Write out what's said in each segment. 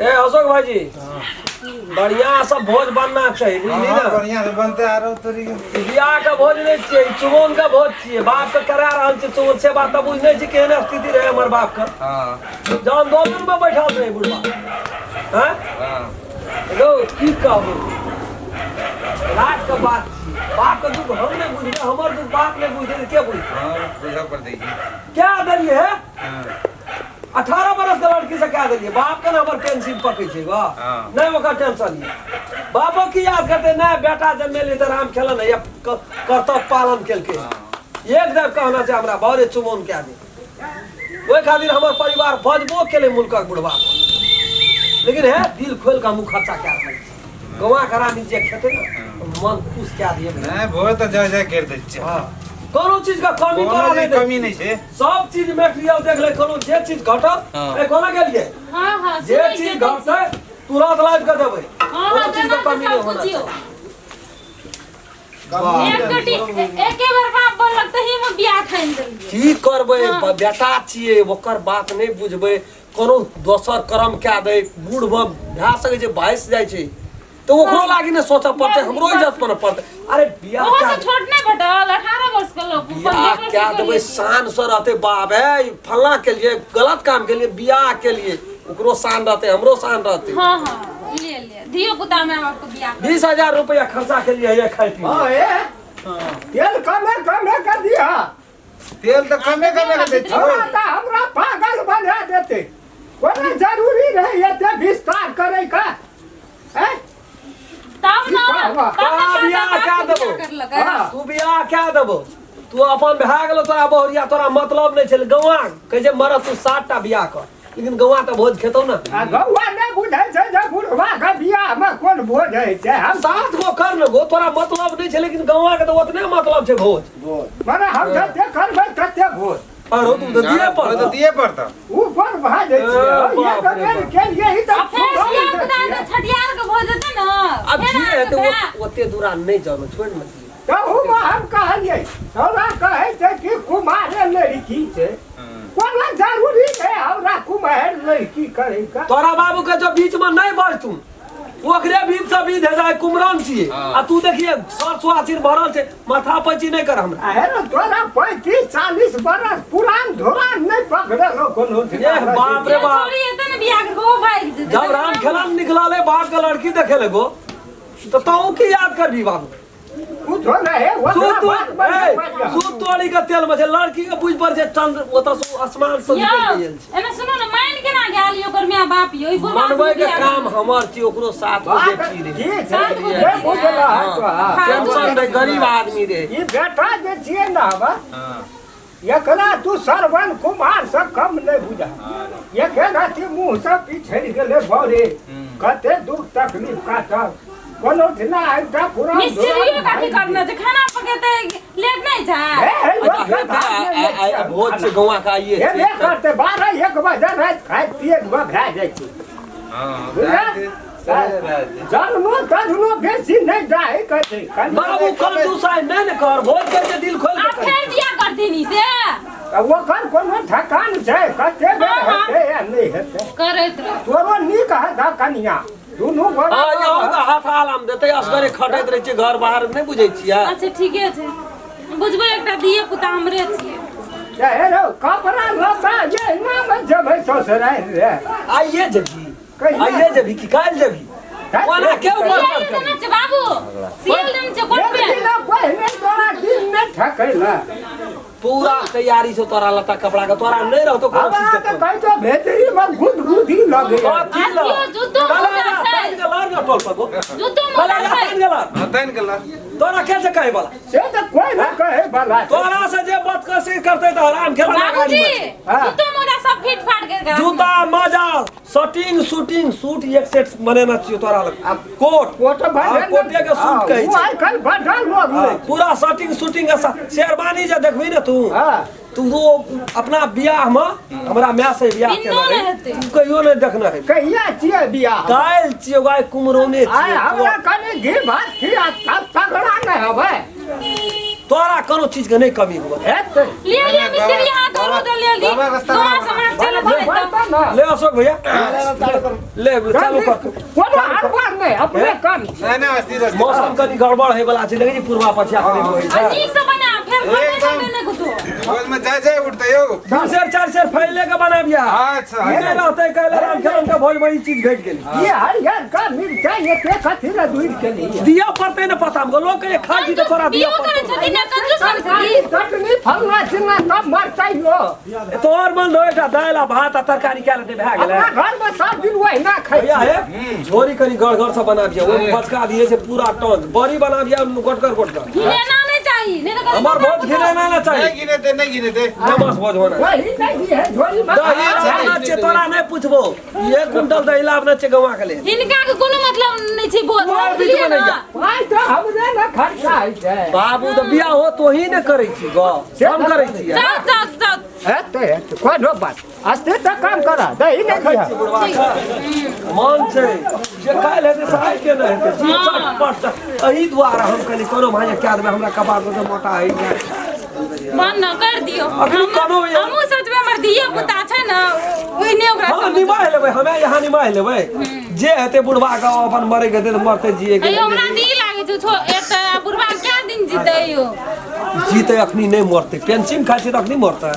ए अशोक भाईजी, बढ़िया सब भोज बनना चाहिए, बुझली हाँ, ना? बढ़िया से बनते आरो तोरी के। ई बियाह के भोज नहीं छियै, ई चुमौन के भोज छियै। बाप के करा रहल छै चुमौन, से बात तऽ बुझ नहीं छी केहन स्थिति रहे हमर बाप के। जब आंदोलन में बैठल रहे बुढ़वा। हैं? रौ की कहबो, रात के बात छी। बाप के दुख हम नहीं बुझबै, हमर दुख बाप नहीं बुझतै तऽ के बुझतै? हाँ, बुझऽ पड़तै की। क्या देलियै हे? 18 बरस के लड़की से कह देलियै। बाप के ने हमर पेंसिल पकै छै गो। नहि ओकर टेंशन ये। बापो की याद करते नहि, बेटा जन्मेली तऽ राम खेलन या कर्तव्य पालन केलकै। एक देव कहना छै हमरा बड़े चुमौन कए दे। ओहि खातिर हमर परिवार बजबो केलै मुल्कक बुढ़बा पर। लेकिन हे दिल खोलि कऽ हमहूँ खर्चा कए रहल छी। गौआ घरानी जे खेतै ने मन खुश कए दिए। नहि भोज तऽ जय जय करि दै छियै। हँ, कोनो चीज के कमी कोनो तोरा नहि चीज दै कमी छियै। नहि छै। सब चीज मेटेरियल देख ले, कोनो जे चीज घटत। ए कोना गेलियै? हाँ हाँ जे सुनै चीज छियै, दै घटतै तुरंत लाबि कऽ देबै। हाँ कोनो हाँ चीज के देना छै कमी नहि सब होना कुछ यौ। चाही। एक गोटी एके बेर बाप बोललक तऽ ही में बियाह ठानि देलियै। की करबै? हाँ। बेटा छियै, ओकर बात नहि बुझबै, कोनो दोसर कर्म कए दै, बूढ़ भए सकै छै, भासि जाइ छै तऽ ओकरो लागी ने सोचऽ पड़तै, हमरो इज्जत पर पड़तै। अरे बियाह ओहो कए से छोट नहि भेटल 18 वर्ष के लोक। बियाह कए देबै, शान से रहतै बाप। हे फल्लाँ के लिए गलत काम के लिए बियाह के लिए ओकरो शान रहतै, हमरो शान रहतै। हाँ हाँ, ले ले धियो पुता माय बाप के बियाह कर। 20,000 रुपया खर्चा के लिए ये खाइ पी। हाँ, ए तेल कमे कमे कर दिया। तेल तऽ कमे कमे के दै छियौ। हमरा तऽ हमरा पागल बना देते। कोनो जरूरी नहीं एते विस्तार करे का हैं? तब ना की कहबा? तब ना तोरा बियाह बाप कए के देबौ। बियाह करलकै। हाँ। तू बियाह कए देबौ, तू अपन भए गेलौ, तोरा बहुरिया तोरा मतलब नहि छलै। गौआ कहै छै मरद तू 7टा बियाह कर, लेकिन गौआ तऽ भोज खेतौ ने। आ गौआ नहि बुझै छै जे बुढ़वा के बियाह मे कोन भोज होइ छै। हम 7 गो कर ने गो, तोरा मतलब नहि छै, लेकिन गौआ के तऽ ओतने मतलब छै भोज। मने हम जते करबै तते भोज। अरे तू तऽ दिए ओ तऽ पड़तौ। दिए पड़तौ। ओ कोन भए जाइ छै? ए, ये बाप रे तऽ बाप। के लिए ही तऽ आ फेर धिया पुता के छठियार के भोज हेतै ने। आब फेर जे अहाँके हेतै भाय। ओते दूरा नहि जानो, छोड़ि ने दियौ। तहूमे हम कहलियै, हमरा कहै छै कि कुमारे लड़की छै, कोनो जरूरी नहि हमरा कुमार लड़की करै के। तोरा बाबू के जो बीच में नहीं बजतू, ओकरे बीच से बीच हे जाय कुमरन छियै। आ तू देखिए सर सुआसिर भरल छै, माथा पैची नहीं कर हमरा। आ हे ने तोरा 35-40 बरस पुरान धुरान नहि पकड़लो कोनो। ए बाप रे जे बाप। छौड़ी हेतै ने बियाह करके ओ भागि जेतै। जब राम खेलन निकलल है बाप के लड़की देखे लगो तो तू की याद करबी बाबू? कुछो नहि हे ओकरा सूत बात बनि ए, बजिया। सूत तोड़ी के तेल में छै, लड़की के बुझ पर छै चंद्र ओतऽ से आसमान से यौ निकलि गेल छै। एने सुनू ने, मान केना गेल यौ ओकर माय बाप यौ? ई बुढ़बा से मनबै के बियाह काम हमर छी, ओकरो 7 गो बात बेटी रहे। की छै 7 गो नहि बेटी बुझल रहे। है तोरा। फालतू टेंशन नहि, गरीब आदमी रहे। ई बेटा जे छियै ने हमर, एकरा तू श्रवण कुमार से कम नहि बुझा। एके राति मुँह से पिछड़ि गेलै बड़े, कते दुख तकलीफ काटल कोनो दिना एकटा पुरान मिस्त्रियो धुरान कथी करना छै, खाना पकेतै लेट नहि छै। हे, हे, लोक अच्छा, के हेतै, भाग नहि आ- आ- आ- छै। भोज छै गौआ के आइए हेबे छै। करतै, 12-1 बजे राति खाइत पियैत भए जाइ छै। हँ, बुझलियै? जरनो तजनो बेसी नहि डाहे कहै कनि। बाबू कंजूसाई नहि ने कर, भोज के जे दिल खोल आ के फेर करी। बियाह करथिन ई से ओकर कोनो ठकान छै कते बेर हाँ, हाँ। हेतै या नहि हेतै। करैत रह। तोरो नीक हेतह कनिया दुनू गोरा। हाँ, यहाँ के हाथ आराम देतै, असगरे खटैत रहै छियै घर बाहर, नहि बुझै छियै? अच्छा ठीके छै, बुझबै एकटा धिये पुता हमरे छियै। हे रौ, कपड़ा लत्ता ये नाम जेबै ससुरारि रे। आइए जेबही? कहिया? आइए जेबही कि काल्हि जेबही? ओना के ऊपर सियल देने छै बाबू, सियल देने छै कोट एक पे। दिन पहिने तोरा दिन नहि ठकैला। पूरा तैयारी से तोरा लत्ता कपड़ा के तोरा नहीं रहतो कोनो हमरा चीज के तऽ कहै छौ भेतरी मे गुदगुदी लगैया। कथी ल? आ जूतो गला मोजा जा, छै। तानि के लार ना टोल पर गो। जूतो गला मोजा जा, छै। तानि के लार। हँ, तानि के लार। तोरा के छै कहै वाला? से तऽ कोइ नहि कहै वाला छै। तोरा से जे बदकसी करतै तऽ हराम खेला गाड़ी बाबूजी में छै। हाँ। जूतो मोजा सब फिट फाट के राखू। जूता मजा शर्टिंग शूटिंग सूट एक सेट बनेना छियो तोरा लग। कोट कोट हाँ, भले कोटे के सूट कहै छै। आइ काल्हि बदल लोग हाँ, लै छै। पूरा शर्टिंग शूटिंग के साथ शेरवानी जे देखबी ने तू, हाँ। तू वो अपना बियाह में हमरा माय से बियाह बिन्नो केने नहि रही, हेतै। तू कहियो नहि देखने हेबी। कहिया छियै बियाह? काल्हि छियो, आइ कुमरौने आइ छियै। हमरा कनि घी भात खिया तब तगड़ा नहि हेबै। तोरा कोनो चीज के नहीं कमी हुआ हेतै लियो लियो मिस्त्री यहाँ करू तो लियो ली बाबा रास्ता दुआ बना। समाज चलो बनतै भले ना ले अशोक भैया ले चालू कर कोनो हड़बड़ नहि अपने काम छै नहीं नहीं अस्थिर अस्थिर मौसम कनी गड़बड़ होय वाला छै देखै छी पूर्वा पछिया कनी होइ आ छै नीक से बना फेर बने एकदम। ने कुछो भोज में जाय जाय उठते यौ 2 सेर 4 सेर फैले के बनाबिया अच्छा नहि रहतै काल्हि राम खेलन के भोज में ई चीज घटि गेली ये हरियर का मिरचाई एते कथी लए दूर के लिए दिया पड़तै ने पता में लोग के खा जी तऽ तोरा दिया बियो करै पड़तै छथिन ने कंजूस तरकारी चटनी फलना चिलना सब मरचाई हो तोहर मन रहो एकटा दालि आ भात आ तरकारी कए लेतै भए गेलै अपना घर में सब दिन वही खाइ भैया हे झोरी कनी गड़गड़ से बनाबिया ओहिमे बचका दिए छै पूरा टन बड़ी बनाबिया गोटगर गोटगर घिनेना नहीं चाहिए नहीं तो हमर भोज घिनेना ना नहीं चाहिए गिने दे नहीं गिने दे नमस भोज होना वही नहीं है झोरी में दही लाबना छै तोरा नहि पुछबो 1 कुंटल दही लाबना छै गौआ के लेल हिनका के कोनो मतलब नहीं छै भोज तोहर बीच में नहीं जा। पाइ तऽ हमरे ने खर्चा होइ छै बाबू तऽ बियाह हो तोही ने करै छी गो हम करै छी जाओ जाओ जाओ हेतै हेतै कोनो बात अस्थिर तऽ काम करा दही नहि देखै दिहऽ छी बुढ़वा के मन छै जे काल्हि हेतै से आइ के नहि हेतै जी चटपट एहि दुआरे हम कहली कोनो भाई कए देबै हमरा कपार पर मोटा होइ छै मन न कर दियो अखनी कोनो हमहूँ सोचबै हमर धिया पुता छै ने ओहिने ओकरा हम समझ निमाहि लेबै हमे यहाँ निमाहि लेबै जे हेतै बुढ़वा के अपन मरे के हेतै तऽ मरतै जिए के अयो हमरा नी लागै छै छो एत बुढ़वा क्या दिन जीतै यो जीते अखनी नहि मरतै पेंशन खाइ छै तऽ अखनी मरतै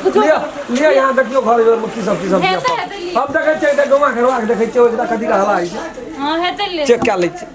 कुछो लिअ लिअ यहाँ देखियौ घर में की सब की सब हेतै हेतै लिअ हम देखै छियै एकटा गौआ घरवा के देखै छियै ओकरा कथी के हला होइ छै हां हेतै ले चेक कए लै छियै।